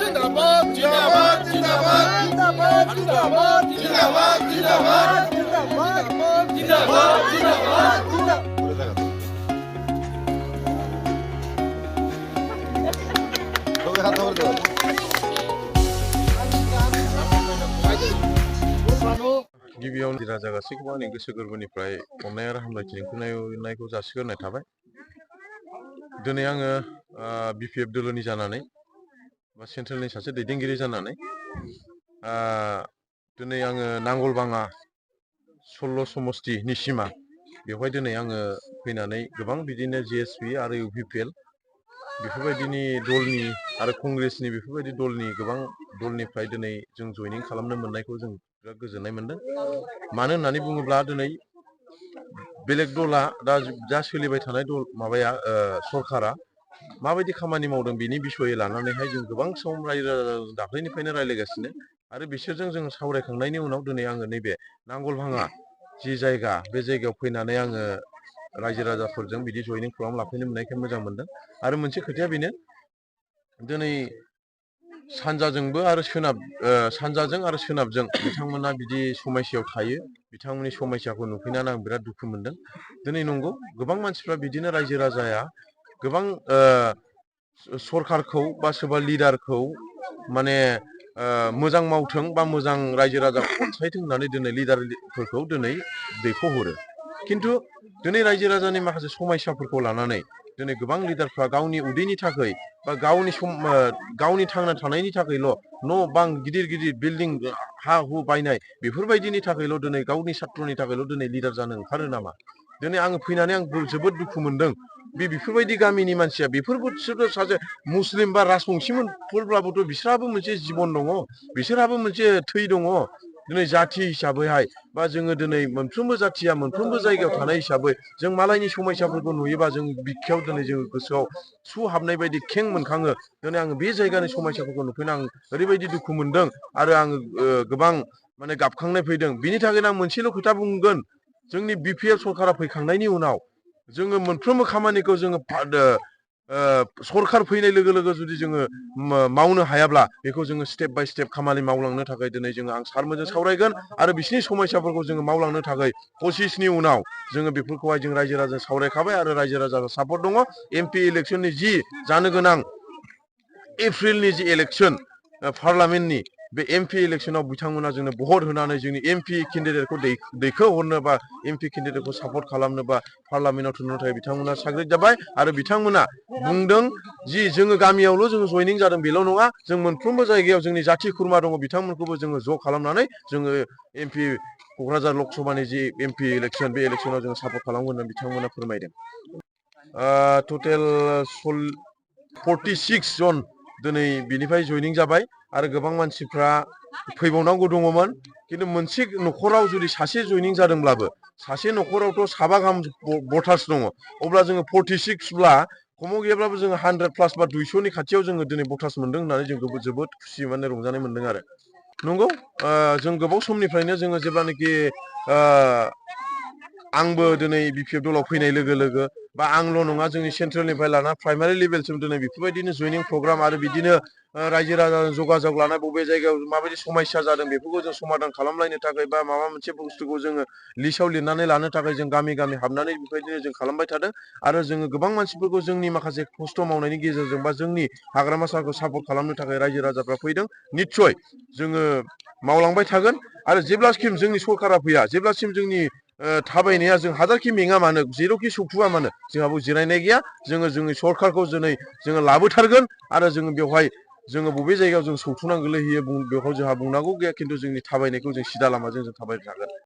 जिंदाबाद जिंदाबाद जिंदाबाद जिंदाबाद जिंदाबाद जिंदाबाद जिंदाबाद जिंदाबाद जिंदाबाद जिंदाबाद गिबियावनो राजा गासैखौबो आंनि गोसो गोरबोनिफ्राय अननाय आरो हामलायथिनायखौ जासिग्रोनाय थाबाय। दिनै आङो बिपिएफ दोलोनि जानानै बा सेन्ट्रेलनि सासे दैदेनगिरि जानानै दिनै आङो नांगलबाङा 16 समस्तिनि सिमा बेवहाय दिनै आङो फैनानै गोबां बिदिनो जिएसपि आरो इउपिपिएल बेफोरबायदिनि दलनि आरो कंग्रेसनि बेफोरबायदि दलनि गोबां दलनिफ्राय दिनै जों जयनिं खालामनो मोननायखौ जों बिराद गोजोननाय मोनदों। मानो होननानै बुङोब्ला दिनै बेलेग दला दा सोलिबाय थानाय दल माबाया सरकारा माबायदि खामानि मावदों बिनि बिसयै लानानैहाय जों गोबां सम रायजो दाख्लैनिफ्रायनो रायज्लायगासिनो आरो बिसोरजों जों सावरायखांनायनि उनाव दिनै आङो नैबे नांगलभाङा जि जायगा बे जायगायाव फैनानै आङो रायजो राजाफोरजों बिदि जयनिं प्रग्राम लाफैनो मोननायखाय मोजां मोनदों। आरो मोनसे खोथाया बेनो दिनै सानजाजोंबो आरो सानजाजों आरो सोनाबजों बिथांमोना बिदि समस्यायाव थायो। बिथांमोननि समस्याखौ नुफैनानै आं बिराद दुखु मोनदों। दिनै नंगौ गोबां मानसिफ्रा बिदिनो रायजो राजाया गोबां सरखारखौ बा सोरबा लिडारखौ माने मोजां मावथों बा मोजां रायजो राजाखौ अनसायथों होननानै दिनै लिडारफोरखौ दिनै दैखोहरो। खिन्थु दिनै रायजो राजानि माखासे समस्याफोरखौ लानानै दिनै गोबां लिडारफ्रा गावनि उदैनि थाखाय बा गावनि थांना थानायनि थाखायल' न' बां गिदिर गिदिर बिल्डिं हा हु बायनाय बेफोरबायदिनि थाखायल' दिनै गावनि सात्रनि थाखायल' दिनै लिडार जानो ओंखारो नामा? दिनै आङो फैनानै आं जोबोद दुखु मोनदों। बेफोरबायदि गामिनि मानसिया बिसोरबो सासे मुस्लिम बा राजबंसिफोरब्लाबोथ' बिसोरहाबो मोनसे जिबन दङ, बिसोरहाबो मोनसे थै दङ। दिनै जाथि हिसाबैहाय बा जोङो दिनै मोनफ्रोमबो जाथिया मोनफ्रोमबो जायगायाव थानाय हिसाबै जों मालायनि समस्याफोरखौ नुयोबा जों बिखायाव दिनै जों गोसोआव सु हाबनाय बायदि खें मोनखाङो। दिनै आङो बे जायगानि समस्याफोरखौ नुफैना आं ओरैबायदि दुखु मोनदों आरो आङो गोबां माने गाबखांनाय फैदों। बिनि थाखायनो आं मोनसेल' खोथा बुंगोन, जोंनि बिपिएफ सरकारा फैखांनायनि उनाव जोङो मोनफ्रोमबो खामानिखौ जोङो सरखार फैनाय लोगो लोगो जुदि जोङो मावनो हायाब्ला बेखौ जोङो स्टेप बाय स्टेप खामानि मावलांनो थाखाय दिनै जोङो आं सारमोनजों सावरायगोन आरो बिसिनि समस्याफोरखौ जोङो मावलांनो थाखाय 25नि उनाव जोङो बेफोरखौहाय जों रायजो राजाजों सावरायखाबाय आरो रायजो राजाजों सापर्ट दङ। एमपि इलेक्सननि जि जानो गोनां एप्रिलनि जि इलेक्सन पार्लामेन्टनि बे एमपि इलेक्सनाव बिथांमोना जोंनो भट होनानै जोंनि एमपि केन्डिडेटखौ दैखोहरनो बा एमपि केन्डिडेटखौ सापर्ट खालामनो बा पार्लामेन्टआव थिनहरनो थाखाय बिथांमोना साग्रिद जाबाय आरो बिथांमोना बुंदों जि जोङो गामियावल' जोङो जयनिं जादों बेल' नङा, जों मोनफ्रोमबो जायगायाव जोंनि जाथि खुरमा दङ बिथांमोनखौबो जोङो ज' खालामनानै जोङो एमपि क'क्राझार लकसभानि जि एमपि इलेक्सन बे इलेक्सनाव जोङो सापर्ट खालामगोन होननानै बिथांमोना फोरमायदों। टटेल 46 जन दिनै बिनिफ्राय जयनिं जाबाय आरो गोबां मानसिफ्रा फैबावनांगौ दङमोन। खिन्थु मोनसे न'खराव जुदि सासे जयनिं जादोंब्लाबो सासे न'खरावथ' 7 गाहाम भटार्स दङ, अब्ला जोङो 46ब्ला खमाव गैयाब्लाबो जोङो 100+ बा 200नि खाथियाव जोङो दिनै भटार्स मोनदों होननानै जों जोबोद खुसि माने रंजानाय मोनदों आरो। नंगौ जों गोबाव समनिफ्रायनो जोङो जेब्लानाखि आंबो दिनै बिपिएफ दलाव फैनाय लोगो लोगो बा आंल' नङा जोंनि सेन्ट्रेलनिफ्राय लाना प्राइमारि लेभेलसिम दिनै बेफोरबायदिनो जयनिं प्रग्राम आरो बिदिनो रायजो राजाजों जगाजग लानाय बबे जायगायाव माबायदि समस्या जादों बेफोरखौ जों समाधान खालामलायनो थाखाय बा माबा मोनसे बुस्थुखौ जोङो लिस्टआव लिरनानै लानो थाखाय जों गामि गामि हाबनानै बेबायदिनो जों खालामबाय थादों आरो जोङो गोबां मानसिफोरखौ जोंनि माखासे खस्थ' मावनायनि गेजेरजों बा जोंनि हाग्रामा सारखौ सापर्ट खालामनो थाखाय रायजो राजाफ्रा फैदों। निस्सय जोङो मावलांबाय थागोन आरो जेब्लासिम जोंनि सरकारा फैया, जेब्लासिम जोंनि थाबायनाया जों हाजारखि मेङा मानो जेरावखि सौथुआ मानो जोंहाबो जिरायनाय गैया। जोङो जोंनि सरकारखौ दिनै जोङो लाबोथारगोन आरो जोङो बेवहाय जोङो बबे जायगायाव जों सौथुनां गोलैहैयो बेवहाय जोंहा बुंनांगौ गैया, खिन्थु जोंनि थाबायनायखौ जों सिदा लामाजों जों थाबायबाय थागोन।